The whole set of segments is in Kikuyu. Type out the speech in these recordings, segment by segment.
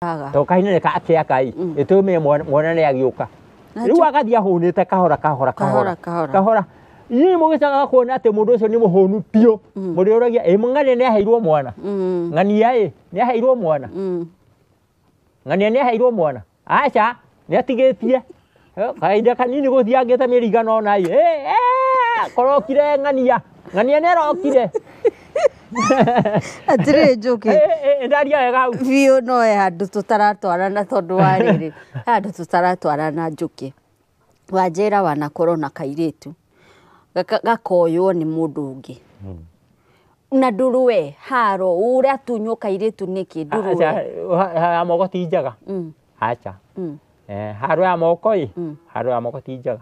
To kahinda nĩ gakĩaka ĩ, ĩtũmĩre mwana nĩ agĩũka. Rĩu agathiĩ ahũnĩte kahora kahora kahora kahora. Kahora. Inyuĩ mũgĩcokaga kuona atĩ mũndũ ũcio nĩ mũhũnu biũ, mũrĩũragia ĩ ng'ania nĩ aheirwo mwana, ng'ania ĩ nĩ aheirwo mwana, ng'ania nĩ aheirwo mwana, aca nĩ atigĩtie. Kahinda kanini gũthiangĩte mĩeri igana ũna ĩ, korokire ng'ania, ng'ania nĩ arokire. Atirĩ Njũkĩ. Ndaria wega hau. Biũ no he handũ tũtaratwarana tondũ wa rĩrĩ, he handũ tũtaratwarana Njũkĩ. Wanjĩra wanakorwo na kairĩtu gakoywo nĩ mũndũ ũngĩ na ndũrũe haro ũratunywo kairĩtu nĩkĩ ndũrũe? Aca, ya moko ti njega. Aca. Haro ya moko ĩ, haro ya moko ti njega.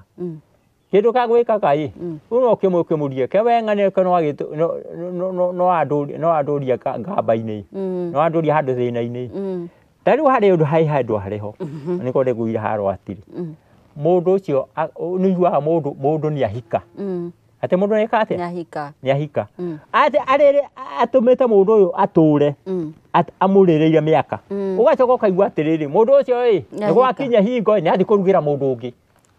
Kĩndũ ka gwĩkaga ĩ, rĩu no ũkĩmũrie ke we ng'ania ke no no andũrie ngamba-inĩ, no andũrie handũ thĩna-inĩ. Ta rĩu harĩ ũndũ harĩ handũ harĩ ho nĩko ndĩgũire haro atĩrĩ mũndũ ũcio nĩ ũiguaga mũndũ nĩ ahika, atĩ mũndũ nĩ eka atĩa? Nĩahika. Nĩ ahika, atĩ arĩrĩ atũmĩte mũndũ ũyũ atũre amũrĩrĩire mĩaka, ũgacoka ũkaigua atĩrĩrĩ mũndũ ũcio ĩ nĩ Nĩahika. gwakinya hingo ĩ, nĩ athiĩ kũrugĩra mũndũ ũngĩ.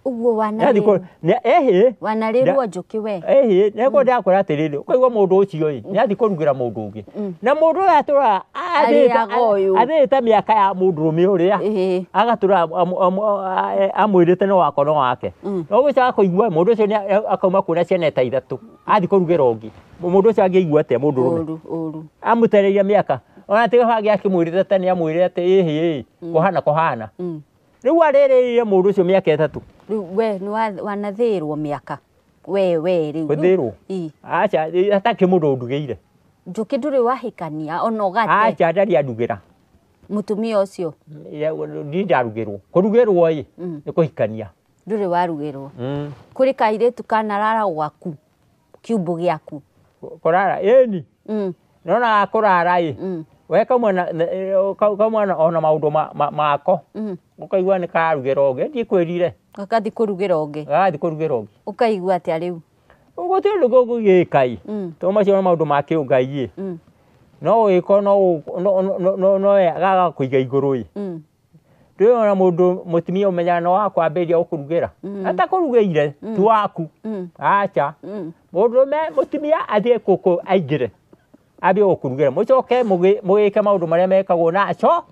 Ũguo Nĩ athiĩ ehĩ. Wanarĩrwo Njũkĩ we. Ĩhĩ, nĩguo ndĩrakwĩra atĩrĩrĩ, ũkaigua mũndũ ũcio ĩ nĩ athiĩ kũrugĩra mũndũ ũngĩ, na mũndũ ũyũ atũraga Arĩaga ũyũ. athĩĩte mĩaka ya mũndũrũme ũrĩa agatũra amwĩrĩte no wakwa no wake, no gũcoka kũigua mũndũ ũcio akauma kuona ciana ta ithatũ athiĩ kũrugĩra ũngĩ. Mũndũ ũcio angĩigua atĩa mũndũrũme? Ũru ũru. Amũtereirie mĩaka ona tiga hangĩ akĩmwĩrĩte ta nĩ amwĩrĩte atĩ ĩhĩ ĩ kũhana kũhana. Rĩu arĩrĩire mũndũ ũcio mĩaka 3. Rĩu we nĩ wanathĩrwo mĩaka we rĩu. Gũthĩrwo? Ĩ. Aca, hatakĩ mũndũ ũndugĩire. Njũkĩ ndũrĩ wahikania ona ũgate? Aca, ndarĩ andugĩra. Mũtumia ũcio? Ndirĩ ndarugĩrwo. Kũrugĩrwo ĩ nĩ kũhikania. Ndũrĩ warugĩrwo? Kũrĩ kairĩtu kanarara gwaku kiumbu gĩaku? Kũrara ĩni. Nona kũrara ĩ, we kaumwana ona maũndũ mako, ũkaigua nĩ kararugĩra ũngĩ, ndikwĩrire. Gagathiĩ kũrugĩra ũngĩ. Gagathiĩ kũrugĩra ũngĩ. Ũkaigua atĩa rĩu? Gũtirĩ ũndũ gũgĩka ĩ, tondũ macio nĩ maũndũ ma kĩũngai ĩ. No wĩko no gagakũiga igũrũ ĩ. Ndũrĩ ona mũndũ mũtumia ũmenyaga no wa kwambĩrĩria gũkũrugĩra. Atakũrugĩire ti waku. Aca. Mũndũrũme mũtumia athiĩ kũkũ aingĩre, ambie gũkũrugĩra, mũcoke mũgĩke maũndũ marĩa mekagwo naco.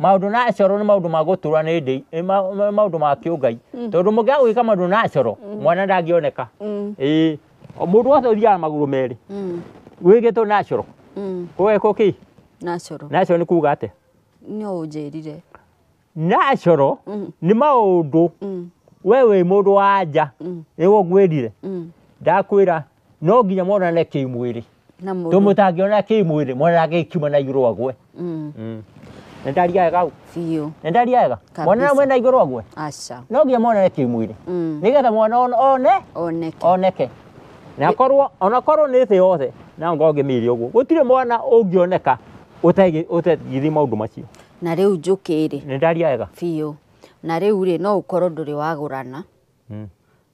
Maũndũ nacoro nĩ maũndũ ma gũtũra nĩ ndĩ, nĩ maũndũ ma kĩũngai. Tondũ mũngĩaga gwĩka maũndũ nacoro, mwana ndangĩoneka. Ĩĩ, mũndũ wothe ũthiaga magũrũ merĩ. Wĩkĩtwo nacoro. Kũgekwo kĩ? Nacoro. Nacoro nĩ kuga atĩa? No ũnjĩrire. Nacoro nĩ maũndũ we wĩ mũndũ wa nja, nĩguo ngwĩrire. Ndakwĩra no nginya monane kĩmwĩrĩ. Na mũndũ. Tondũ mũtangĩonana kĩmwĩrĩ, mwana ndangĩkiuma na igũrũ agwe. Nĩ ndaria wega hau? Biũ. Nĩ ndaria wega? Kabisa. Mwana no mwena igũrũ agwe? Aca. No nginya monane kĩmwĩrĩ. Nĩgetha mwana one? Oneke. Oneke. Na akorwo, onakorwo nĩ thĩ yothe, na ngorwo ngĩmĩria ũguo. Gũtirĩ mwana ũngĩoneka ũtegithie maũndũ macio. Na rĩu Njũkĩ rĩ. Nĩ ndaria wega? Biũ. Na rĩu rĩ, no ũkorwo ndũrĩ wagũrana.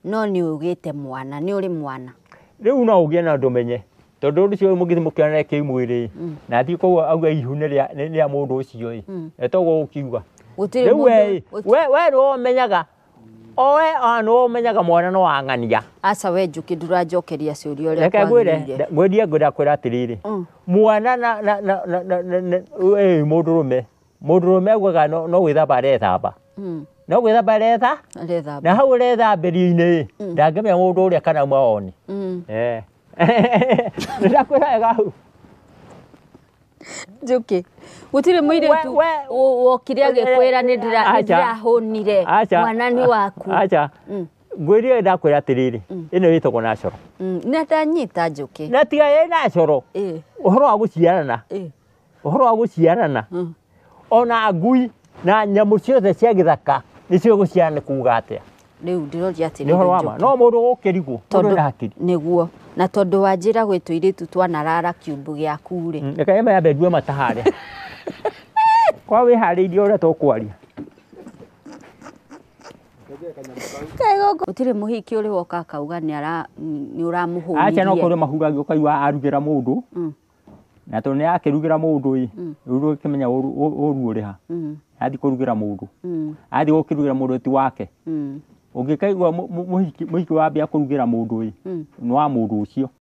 No nĩ ũgĩte mwana, nĩ ũrĩ mwana. Rĩu no ũgĩe na ndũmenye. Tondũ ũndũ ũcio mũngĩthiĩ mũkĩonane kĩmwĩrĩ, na athiĩ kũu auge ihu nĩ rĩa mũndũ ũcio ĩ. Etoguo ũkiuga. Gũtirĩ Rĩu mũndũ we ĩ, we nĩwe ũmenyaga. Oe, nĩwe ũmenyaga mwana no wang'ania. Aca we Njũkĩ ndũranjokeria ciũria ũrĩa Reke ngwĩre, kwagĩrĩire. ngwĩrie ngwĩra kwĩra atĩrĩrĩ. Mwana na, na, na, na, na, na, na, ĩ, mũndũrũme. Mũndũrũme augaga no gwĩthamba arethamba. No gwĩthamba aretha? Arethamba. Na hau arethambĩrio-inĩ ĩ, ndangĩmenya mũndũ ũrĩa kana auma oni. Nĩ ndakwĩra wega hau. Njũkĩ, gũtirĩ mũirĩtu wokire agĩkwĩra nĩ ndĩrahũnire, mwana nĩ waku. Aca. Ngwĩrire ndakwĩra atĩrĩrĩ, ĩno ĩtagwo nacoro. Na ndanyita Njũkĩ. Na tiga ĩ nacoro. Ũhoro wa gũciarana. Ũhoro wa gũciarana. Ona ngui na nyamũ ciothe cia gĩthaka nĩcio gũciarana nĩ kuga atĩa? Rĩu ndĩroria atĩrĩrĩ, Nĩ ũhoro wa ma. Njũkĩ. No mũndũ gũkĩrigwo, mũndũ Tondũ ena hakiri. Nĩguo. Na tondũ wanjĩra gwĩ tũirĩtu twanarara kiumbu gĩaku rĩ. Reke ĩmwe yambe ndue mata harĩa. Kwa wĩharĩirie ũrĩa tũkwaria. Gũtirĩ mũhiki ũrĩ woka akauga nĩ ũramũhũnirie. Aca no kũrĩ mahuragia ũkaigua arugĩra mũndũ. Na tondũ nĩ akĩrugĩra mũndũ ĩ, rĩu ndũngĩkĩmenya ũru ũru ũrĩ ha. Athiĩ kũrugĩra mũndũ, athiĩ gũkĩrugĩra mũndũ ti wake. Ũngĩkaigua mũhiki wambia kũrugĩra mũndũ ĩ, nĩ wa mũndũ ũcio.